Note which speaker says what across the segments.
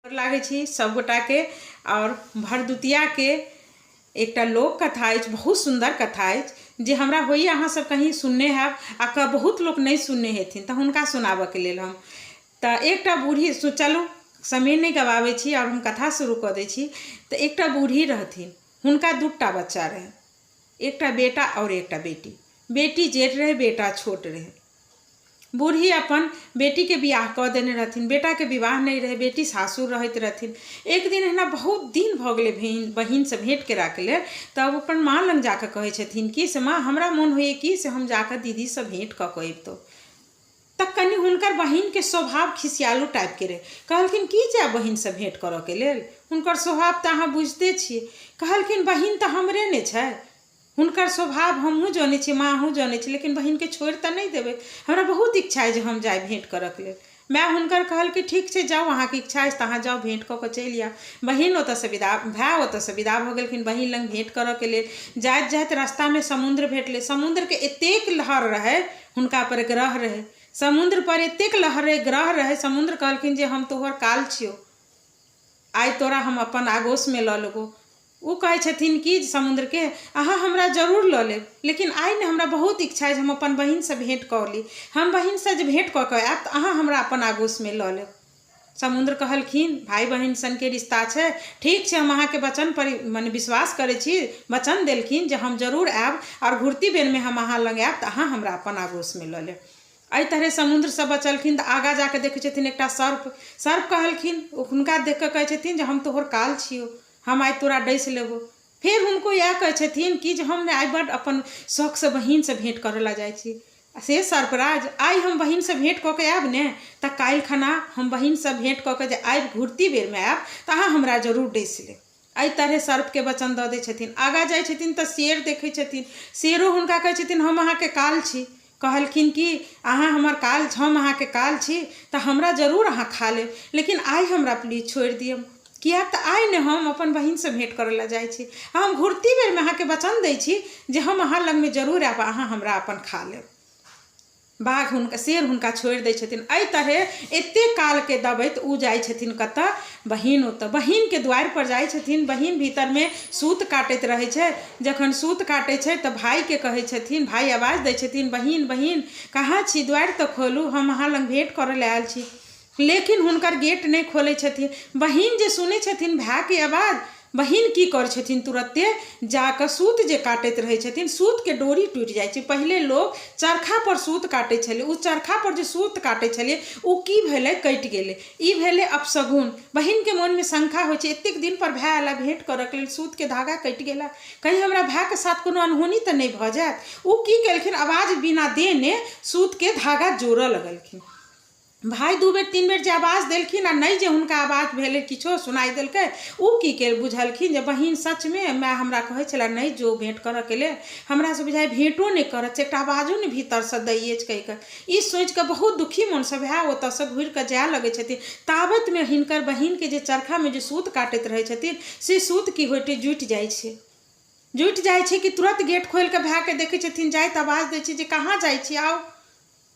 Speaker 1: लागै छी सभगोटाके। आओर भरदुतियाके एकटा लोक कथा अछि, बहुत सुन्दर कथा अछि, जे हमरा होइए अहाँ सब कहीं सुनने हैब आ बहुत लोक नहि सुनने हेथिन, तऽ हुनका सुनाबऽके लेल हम तऽ एकटा बूढ़ी। चलू, समय नहि गवाबै छी आओर हम कथा शुरू कऽ दै छी। तऽ एकटा बूढ़ी रहथिन, हुनका दूटा बच्चा रहै, एकटा बेटा आओर एकटा बेटी। बेटी जेठ रहै, बेटा छोट रहै। बूढ़ी अपन बेटीके बियाह कऽ देने रहथिन, बेटाके विवाह नहि रहै। बेटी सासुर रहैत रहथिन। एक दिन एहिना बहुत दिन भऽ गेलै बहिनसँ भेँट कराके लेल, तब अपन माँ लग जाकऽ कहै छथिन कि से माँ, हमरा मोन होइए कि से हम जाकऽ दीदीसँ भेँट कऽ कऽ अबितहुँ। तऽ कनि हुनकर बहिनके स्वभाव खिसियालू टाइपके रहै। कहलखिन, की जायब बहिनसँ भेँट करऽके लेल? हुनकर स्वभाव तऽ अहाँ बुझिते छियै। कहलखिन, बहिन तऽ हमरे ने छै, हुनकर स्वभाव हमहूँ जनै छी माँ, अहूँ जनै छी, लेकिन बहिनके छोड़ि तऽ नहि देबै। हमरा बहुत इच्छा अइ जे हम जाइ भेँट करऽके लेल। माय हुनकर कहलकै, ठीक छै, जाउ, अहाँके इच्छा अछि तऽ अहाँ जाउ, भेँट कऽ कऽ चलि आउ। बहिन ओतऽसँ विदा, भाय ओतऽसँ विदा भऽ गेलखिन बहिन लग भेँट करऽके लेल। जाइत जाइत रास्तामे समुद्र भेटलै। समुद्रके एतेक लहर रहै, हुनका पर ग्रह रहै, समुद्रपर एतेक लहर रहै, ग्रह रहै। समुद्र कहलखिन जे हम तोहर काल छियौ, आइ तोरा हम अपन आगोशमे लऽ लेबौ। ओ कहै छथिन कि समुद्रके, अहाँ हमरा जरूर लऽ लेब, लेकिन आइ ने हमरा बहुत इच्छा अछि, हम अपन बहिनसँ भेँट कऽ ली। हम बहिनसँ जे भेँट कऽ कऽ आयब तऽ अहाँ हमरा अपन आगोशमे लऽ लेब। समुद्र कहलखिन, भाय बहिन सनके रिश्ता छै, ठीक छै, हम अहाँके वचन पर मने विश्वास करै छी। वचन देलखिन जे हम जरूर आयब आओर घुरती बेरमे हम अहाँ लग आयब तऽ अहाँ हमरा अपन आगोशमे लऽ लेब। एहि तरहे समुद्रसँ बचलखिन तऽ आगाँ जाकऽ देखै छथिन एकटा सर्प। सर्प कहलखिन, हुनका देख कऽ कहै छथिन जे हम तोहर काल छियौ, हम आइ तोरा डसि लेबौ। फेर हुनको इएह कहै छथिन कि जे हम ने आइ बड्ड अपन शौकसँ बहिनसँ भेँट करऽ लए जाइ छी। से सर्पराज, आइ हम बहिनसँ भेँट कऽ कऽ आयब ने, तऽ काल्हि खना हम बहिनसँ भेँट कऽ कऽ जे आबि, घुरती बेरमे आयब तऽ अहाँ हमरा जरूर डसि लेब। एहि तरहे सर्पके वचन दऽ दै छथिन। आगाँ जाइ छथिन तऽ शेर देखै छथिन। शेरो हुनका कहै छथिन, हम अहाँके काल छी। कहलखिन कि अहाँ हमर काल, हम अहाँके काल छी, तऽ हमरा जरूर अहाँ खा लेब, लेकिन आइ हमरा प्लीज छोड़ि दिअ, किएक तऽ आइ ने हम अपन बहिनसँ भेँट करय लए जाइ छी आ हम घुरती बेरमे अहाँके वचन दै छी जे हम अहाँ लगमे जरूर आयब, अहाँ हमरा अपन खा लेब। बाघ हुनका, शेर हुनका छोड़ि दै छथिन। एहि तरहे एतेक कालके दबैत ओ जाइ छथिन कतऽ? बहिन ओतऽ। बहिनके दुआरिपर जाइ छथिन। बहिन भीतरमे सूत काटैत रहै छै। जखन सूत काटै छै तऽ भायके कहै छथिन, भाय आवाज दै छथिन, बहिन, बहिन, कहाँ छी? दुआरि तऽ खोलू, हम अहाँ लग भेँट करऽ लए आयल छी। लेकिन हुनकर गेट नहि खोलै छथिन। बहिन जे सुनै छथिन भायके आवाज, बहिन की करै छथिन? तुरत्ते जा कऽ सूत जे काटैत रहै छथिन, सूतके डोरी टूटि जाइ छै। पहिले लोक चरखापर सूत काटै छलै। ओ चरखापर जे सूत काटै छलै, ओ की भेलै? कटि गेलै। ई भेलै अपशगुन। बहिनके मोनमे शङ्का होइ छै, एतेक दिनपर भाय अयला भेँट करऽके लेल, सूतके धागा कटि गेला, कहीं हमरा भायके साथ कोनो अनहोनी तऽ नहि भऽ जायत? ओ की केलखिन? आवाज बिना देने सूतके धागा जोड़ऽ लगलखिन। भाय दू बेर तीन बेर जे आवाज देलखिन आ नहि जे हुनका आवाज भेलै, किछो सुनाइ देलकै, ओ की के बुझलखिन जे बहिन सचमे, माय हमरा कहै छलै नहि जो भेँट करऽके लेल, हमरासँ बुझाइ भेँटो नहि करत छै, एकटा आवाजो नहि भीतरसँ दै अछि कहि कऽ। ई सोचि कऽ बहुत दुखी मोनसँ भाय ओतऽसँ घुरि कऽ जाय लगै छथिन। ताबतमे हिनकर बहिनके जे चरखामे जे सूत काटैत रहै छथिन, से सूत की होइत जुटि जाइ छै। जुटि जाइ छै कि तुरन्त गेट खोलि कऽ भायके देखै छथिन जाइत। आवाज दै छै जे कहाँ जाइ छी, आउ।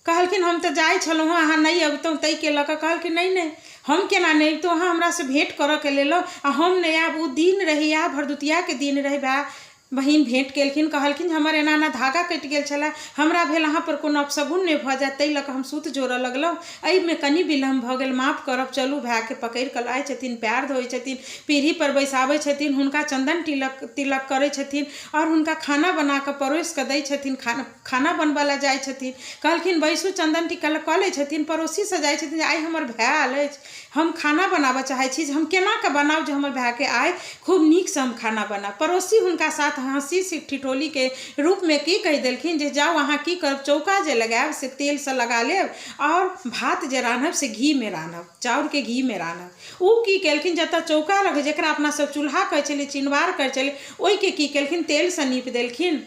Speaker 1: कहलखिन, हम तऽ जाइ छलहुँ हँ, अहाँ नहि अबितहुँ ताहिके लऽ कऽ। कहलखिन, नहि नहि, हम केना नहि अबितहुँ? अहाँ हमरासँ भेँट करऽके लेलहुँ आ हम नहि आयब? ओ दिन रहै, इएह भरदुतियाके दिन रहै। भाय बहिन भेँट केलखिन। कहलखिन, हमर एना एना धागा कटि गेल छलए, हमरा भेल अहाँ पर कोनो अपशगुन नहि भऽ जायत, ताहि लऽ कऽ हम सूत जोड़ऽ लगलहुँ, एहिमे कनि विलम्ब भऽ गेल, माफ करब। चलू, भायके पकड़ि कऽ लाइ छथिन, पएर धोइ छथिन, पीढ़ीपर बैसाबै छथिन, हुनका चन्दन तिलक तिलक करै छथिन आओर हुनका खाना बना कऽ परोसि कऽ दै छथिन। खाना खाना बनबऽ लए जाइ छथिन। कहलखिन, बैसू। चन्दन टीका कऽ लै छथिन। पड़ोसीसँ जाइ छथिन जे आइ हमर भाय आयल अछि, हम खाना बनाबऽ चाहै छी जे हम केना कऽ बनाउ जे हमर भायके आइ खूब नीकसँ हम खाना बनायब। पड़ोसी हुनका साथ हँसी ठिठोलीके रूपमे की कहि देलखिन जे जाउ, अहाँ की करब, चौका जे लगायब से तेलसँ लगा लेब आओर भात जे रान्हब से घीमे रान्हब, चाउरके घीमे रान्हब। ओ की केलखिन? जतऽ चौका लगै, जकरा अपना सब चूल्हा कहै छलियै, चिनवार कहै छलियै, ओहिके की केलखिन? तेलसँ नीप देलखिन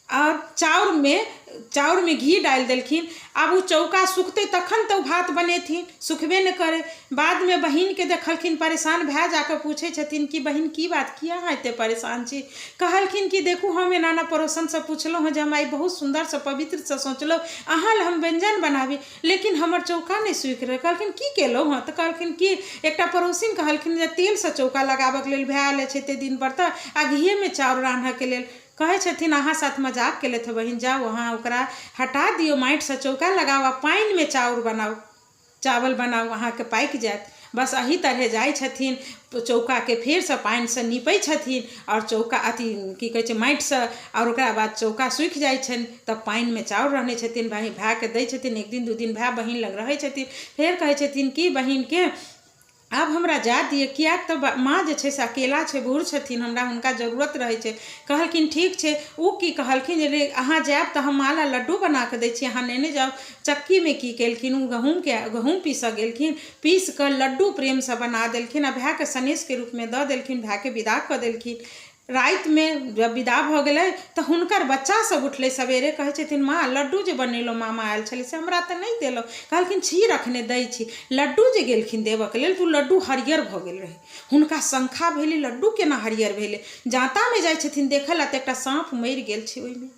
Speaker 1: आओर चाउरमे चाउरमे घी डालि देलखिन। आब ओ चौका सुखतै तखन तऽ ओ भात बनेथिन, सुखबे नहि करै। बादमे बहिनके देखलखिन परेशान, भाय जाकऽ पूछै छथिन कि बहिन की बात, किया अहाँ एते परेशान छी? कहलखिन कि देखू, हम एना एना पड़ोसनसँ पुछलहुँ हँ जे हम आइ बहुत सुन्दरसँ पवित्रसँ सोचलहुँ अहाँ लए हम व्यञ्जन बनाबी, लेकिन हमर चौका नहि सुखि रहल। कहलखिन की केलहुँ हँ? तऽ कहलखिन कि एकटा पड़ोसिन कहलखिन जे तेलसँ चौका लगाबऽके लेल, भाय आयल अछि एते दिनपर तऽ आ घीएमे चाउर रान्हऽके लेल। कहै छथिन अहाँ साथ मजाक केलथि बहिन, जाउ अहाँ ओकरा हटा दियौ, माटिसँ चौका लगाउ आ पानिमे चाउर बनाउ, चावल बनाउ, अहाँके पाकि जायत। बस एही तरहे जाइ छथिन, चौकाके फेरसँ पानिसँ नीपै छथिन आओर चौका अथी की कहै छै माटिसँ, आओर ओकरा बाद चौका सुखि जाइ छनि तब पानिमे चाउर रन्है छथिन, भायके दै छथिन। एक दिन दू दिन भाय बहिन लग रहै छथिन। फेर कहै छथिन कि बहिनके आब हमरा जाय दिअ, किएक तऽ माँ जे छै से अकेला छै, बूढ़ छथिन, हमरा हुनका जरूरत रहै छै। कहलखिन ठीक छै। ओ की कहलखिन जे अहाँ जायब तऽ हम माँ लए लड्डू बना कऽ दै छी, अहाँ नेने जाउ। चक्कीमे की केलखिन, ओ गहूँमके गहूँम पीसऽ गेलखिन, पीस कऽ लड्डू प्रेमसँ बना देलखिन आ भायके सनेसके रूपमे दऽ देलखिन, भायके विदा कऽ देलखिन। रातिमे जब विदा भऽ गेलै तऽ हुनकर बच्चा सब उठलै सवेरे, कहै छथिन माँ लड्डू जे बनेलहुँ, मामा आयल छलै से हमरा तऽ नहि देलहुँ। कहलखिन छी रखने, दै छी। लड्डू जे गेलखिन देबऽके लेल तऽ ओ लड्डू हरियर भऽ गेल रहै। हुनका शङ्का भेलै लड्डू केना हरियर भेलै। जाँतामे जाइ छथिन देखऽ लए तऽ एकटा साँप मरि गेल छै ओहिमे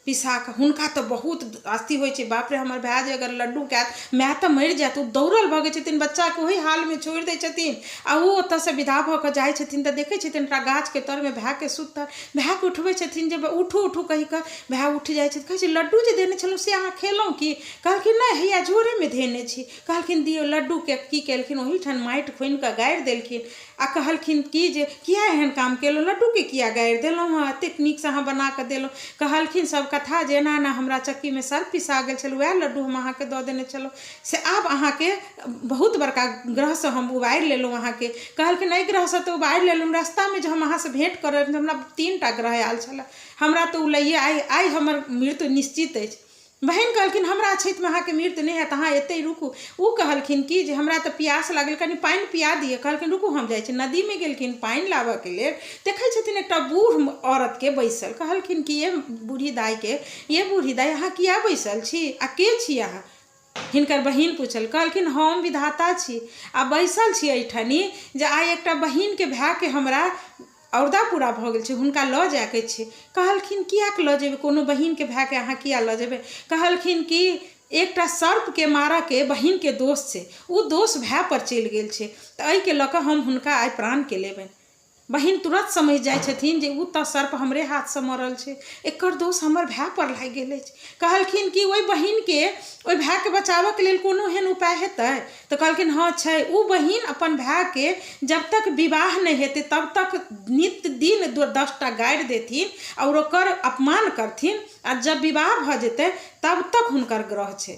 Speaker 1: पिसा कऽ। हुनका तऽ बहुत अथी होइ छै, बाप रे हमर भाय जे अगर लड्डू खायत माय तऽ मरि जायत। ओ दौड़ल भगै छथिन, बच्चाके ओहि हालमे छोड़ि दै छथिन आ ओ ओतऽसँ विदा भऽ कऽ जाइ छथिन तऽ देखै छथिन एकटा गाछके तरमे भायके सुतल। भायके उठबै छथिन जे उठू उठू कहि कऽ, भाय उठि जाइ छथि। कहै छै लड्डू जे देने छलहुँ से अहाँ खेलहुँ की? कहलखिन नहि, हैया झोरेमे धेने छी। कहलखिन दियौ। लड्डूके की केलखिन, ओहिठाम माटि खुनि कऽ गाड़ि देलखिन आ कहलखिन कि जे किया एहन काम केलहुँ, लड्डूके किया गाड़ि देलहुँ हँ, एतेक नीकसँ अहाँ बना कऽ देलहुँ। कहलखिन सब कथा जे एना एना हमरा चक्कीमे सर्प पिसा गेल छल, वएह लड्डू हम अहाँके दऽ देने छलहुँ, से आब अहाँके बहुत बड़का ग्रहसँ हम उबारि लेलहुँ अहाँके। कहलखिन एहि ग्रहसँ तऽ उबारि लेलहुँ, रस्तामे जे हम अहाँसँ भेँट करब हमरा 3 टा ग्रह आयल छलए, हमरा तऽ ओ लैए आइ आइ हमर मृत्यु निश्चित अछि। बहिन कहलखिन हमरा अछैतमे अहाँके मृत्यु नहि हैत, अहाँ एतहि रुकू। ओ कहलखिन कि जे हमरा तऽ पियास लागल, कनि पानि पिया दिअ। कहलखिन रुकू हम जाइ छी। नदीमे गेलखिन पानि लाबऽके लेल, देखै छथिन एकटा बूढ़ औरतके बैसल। कहलखिन कि ये बूढ़ी दाइके, ये बूढ़ी दाइ अहाँ किया बैसल छी आ के छी अहाँ? हिनकर बहिन पूछल। कहलखिन हम विधाता छी आ बैसल छी एहिठनी जे आइ एकटा बहिनके भायके हमरा औरदा पूरा भऽ गेल छै, हुनका लऽ जायके छै। कहलखिन किएक लऽ जेबै, कोनो बहिनके भायके अहाँ किया लऽ जेबै? कहलखिन कि एकटा सर्पके मारऽके बहिनके दोष छै, ओ दोष भायपर चलि गेल छै, तऽ एहिके लऽ कऽ हम हुनका आइ प्राणके लेबनि। बहिन तुरत समझि जाइ छथिन जे ओ तऽ सर्प हमरे हाथसँ मरल छै, एकर दोष हमर भायपर लागि गेल अछि। कहलखिन कि ओहि बहिनके ओहि भायके बचाबऽके लेल कोनो एहन उपाय हेतै? तऽ कहलखिन हँ छै। ओ बहिन अपन भायके जब तक विवाह नहि हेतै तब तक नित्य दिन 10 टा गारि देथिन आओर ओकर अपमान करथिन, आ जब विवाह भऽ जेतै तब तक हुनकर ग्रह छै।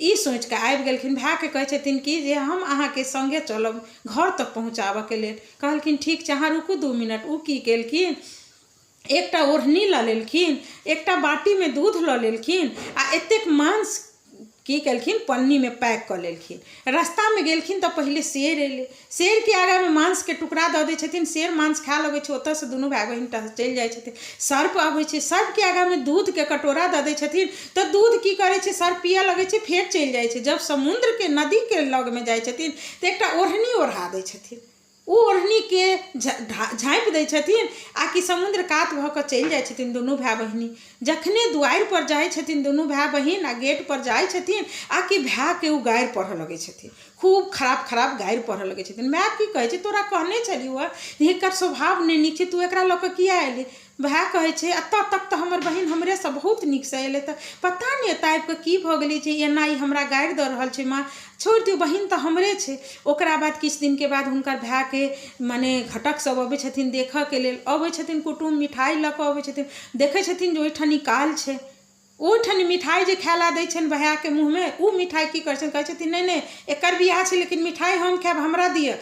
Speaker 1: ई सोचि कऽ आबि गेलखिन। भायके कहै छथिन कि जे हम अहाँके सङ्गे चलब घर तक पहुँचाबऽके लेल। कहलखिन ठीक छै, अहाँ रुकू 2 मिनट। ओ की केलखिन, एकटा ओढ़नी लऽ लेलखिन, एकटा बाटीमे दूध लऽ लेलखिन आ एतेक मांस की केलखिन, पन्नीमे पैक कऽ लेलखिन। रास्तामे गेलखिन तऽ पहिले शेर एलै। शेरके आगाँमे मांसके टुकड़ा दऽ दै छथिन, शेर मांस खाए लगै छै, ओतऽसँ दुनू भाय बहिन चलि जाइ छथिन। सर्प अबै छै, सर्पके आगाँमे दूधके कटोरा दऽ दै छथिन तऽ दूध की करै छै, सर्प पिअ लगै छै, फेर चलि जाइ छै। जब समुद्रके नदीके लगमे जाइ छथिन तऽ एकटा ओढ़नी ओढ़ा दै छथिन। ओ ओढ़नीके झाँपि दै छथिन आ कि समुद्र कात भऽ कऽ चलि जाइ छथिन दुनू भाय बहिनी। जखने दुआरिपर जाइ छथिन दुनू भाय बहिन आ गेटपर जाइ छथिन आ कि भायके ओ गारि पढ़ऽ लगै छथिन, खूब खराब खराब गारि पढ़ऽ लगै छथिन। माय की कहै छै, तोरा कहने छलियौ हँ जे एकर स्वभाव नहि नीक छै, तू एकरा लऽ कऽ किया एलही? भाय कहै छै एतऽ तक तऽ हमर बहिन हमरेसँ बहुत नीकसँ एलै, तऽ पता नहि एतऽ आबि कऽ की भऽ गेलै जे एना ई हमरा गारि दऽ रहल छै। माँ छोड़ि दियौ, बहिन तऽ हमरे छै। ओकरा बाद किछु दिनके बाद हुनकर भायके मने घटक सब अबै छथिन देखऽके लेल, अबै छथिन कुटुम्ब, मिठाइ लऽ कऽ अबै छथिन। देखै छथिन जे ओहिठाम काल छै। ओहिठाम मिठाइ जे खाय लए दै छनि भायके मुँहमे, ओ मिठाइ की करै छथिन, कहै छथिन नहि नहि एकर बियाह छै लेकिन मिठाइ हम खायब, हमरा दिअ,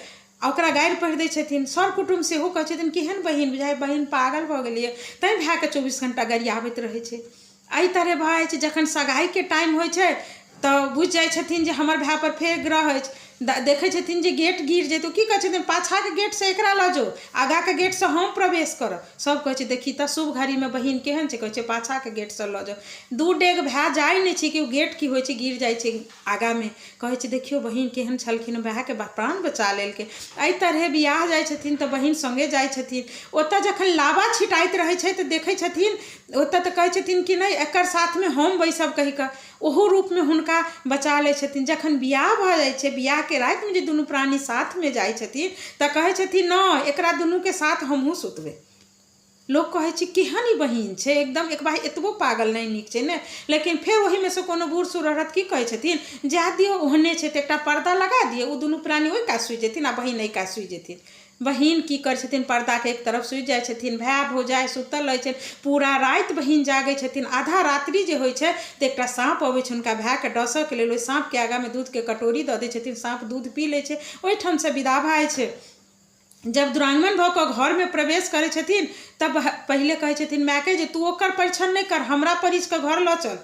Speaker 1: आ ओकरा गारि पढ़ि दै छथिन। सर कुटुम्ब सेहो कहै छथिन केहन बहिन, बुझाइ बहिन पागल भऽ गेलियै तैँ भायके 24 घण्टा गरियाबैत रहै छै। एहि तरहे भऽ जाइ छै। जखन सगाइके टाइम होइ छै तऽ बुझि जाइ छथिन जे हमर भायपर फेर ग्रह अछि। देखै छथिन जे गेट गिर जेतै, ओ की कहै छथिन, पाछाके गेटसँ एकरा लऽ जो, आगाँके गेटसँ हम प्रवेश करब। सब कहै छै देखी तऽ शुभ घड़ीमे बहिन केहन छै, कहै छै पाछाके गेटसँ लऽ जाउ। दू डेग भए जाइ नहि छै कि ओ गेट की होइ छै, गिर जाइ छै आगाँमे। कहै छै देखियौ बहिन केहन छलखिन, भायके प्राण बचा लेलकै। एहि तरहे बियाह जाइ छथिन तऽ बहिन सङ्गे जाइ छथिन। ओतऽ जखन लाबा छिटाइत रहै छै तऽ देखै छथिन ओतऽ, तऽ कहै छथिन कि नहि, एकर साथमे हम बैसब कहिकऽ ओहू रूपमे हुनका बचा लै छथिन। जखन बियाह भऽ जाइ छै, बियाहके रातिमे जे दुनू प्राणी साथमे जाइ छथिन तऽ कहै छथिन नहि, एकरा दुनूके साथ हमहूँ सुतबै। लोक कहै छै केहन ई बहिन छै, एकदम एक भाइ एतबो पागल नहि नीक छै ने। लेकिन फेर ओहिमे सँ कोनो बूढ़ सूढ़ औरत की कहै छथिन, जाए दियौ, ओहने छै तऽ एकटा पर्दा लगा दियौ, ओ दुनू प्राणी ओहि कात सुति जेथिन आ बहिन एहि कात सुति जेथिन। बहिन की करै छथिन, पर्दाके एक तरफ सुति जाइ छथिन। भाय भौजाइ सुतल रहै छनि। पूरा राति बहिन जागै छथिन। आधा रात्रि जे होइ छै तऽ एकटा साँप अबै छै हुनका भायके डसऽके लेल। ओहि साँपके आगाँमे दूधके कटोरी दऽ दै छथिन, साँप दूध पी लै छै, ओहिठामसँ विदा भऽ जाइ छै। जब दुरागमन भऽ कऽ घरमे प्रवेश करै छथिन तब पहिले कहै छथिन मायके जे तू ओकर परिछन नहि कर, हमरा परिछ कऽ घर लऽ चल।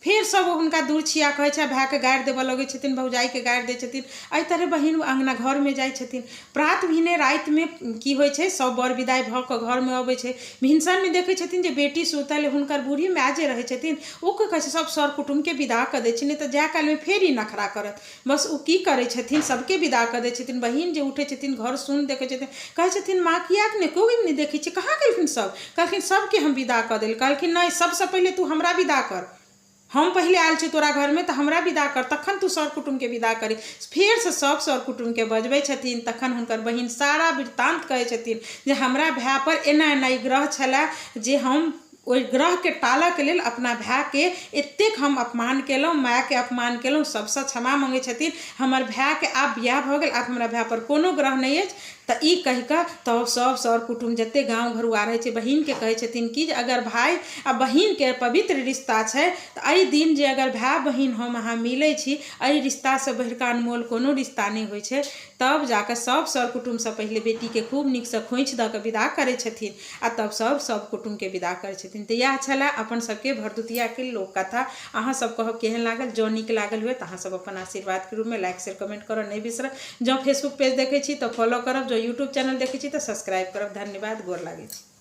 Speaker 1: फेर सब हुनका दूर छिया कहै छै, भायके गारि देबऽ लगै छथिन, भौजाइके गारि दै छथिन। एहि तरहे बहिन अङ्गना घरमे जाइ छथिन। प्रात भेने रातिमे की होइ छै, सब बर विदाइ भऽ कऽ घरमे अबै छै। भिनसरमे देखै छथिन जे बेटी सुतल, हुनकर बूढ़ी माय जे रहै छथिन ओ की कहै छै, सब सर कुटुम्बके विदा कऽ दै छै, नहि तऽ जाय कालमे फेर ई नखरा करत। बस ओ की करै छथिन, सबके विदा कऽ दै छथिन। बहिन जे उठै छथिन, घर सुन देखै छथिन, कहै छथिन माँ किएक नहि कोइ नहि देखै छै, कहाँ गेलखिन सब? कहलखिन सबके हम विदा कऽ देल। कहलखिन नहि, सबसँ पहिले तू हमरा विदा कर, हम पहिले आयल छी तोरा घरमे, तऽ हमरा विदा कर, तखन तू सर कुटुम्बके विदा करी। फेरसँ सब सर कुटुम्बके बजबै छथिन। तखन हुनकर बहिन सारा वृत्तान्त कहै छथिन जे हमरा भायपर एना एना ई ग्रह छलए, जे हम ओहि ग्रहके टालऽके लेल अपना भायके एतेक हम अपमान केलहुँ, मायके अपमान केलहुँ। सबसँ क्षमा मङ्गै छथिन। हमर भायके आब बियाह भऽ गेल, आब हमरा भायपर कोनो ग्रह नहि अछि। तऽ ई कहि कऽ तब सब सर कुटुम्ब जते गाँव घरुआ रहै छै, बहिनके कहै छथिन कि जे अगर भाय आ बहिनके पवित्र रिश्ता छै तऽ एहि दिन जे अगर भाय बहिन हम अहाँ मिलै छी, एहि रिश्तासँ बढ़िकऽ अनमोल कोनो रिश्ता नहि होइ छै। तब जाकऽ सब सर कुटुम्बसँ पहिले बेटीके खूब नीकसँ खोँइछ दऽ कऽ विदा करै छथिन आ तब सब सब कुटुम्बके विदा करै छथिन। तऽ इएह छलए अपन सबके भरदुतियाके लोककथा। अहाँ सब कहब केहन लागल। जँ नीक लागल हुए तऽ अहाँ सब अपन आशीर्वादके रूपमे लाइक शेयर कमेंट करऽ नहि बिसरब। जँ फेसबुक पेज देखै छी तऽ फॉलो करब, जँ यूट्यूब चैनल देखै छी तऽ सब्सक्राइब करब। धन्यवाद, गोर लागै छी।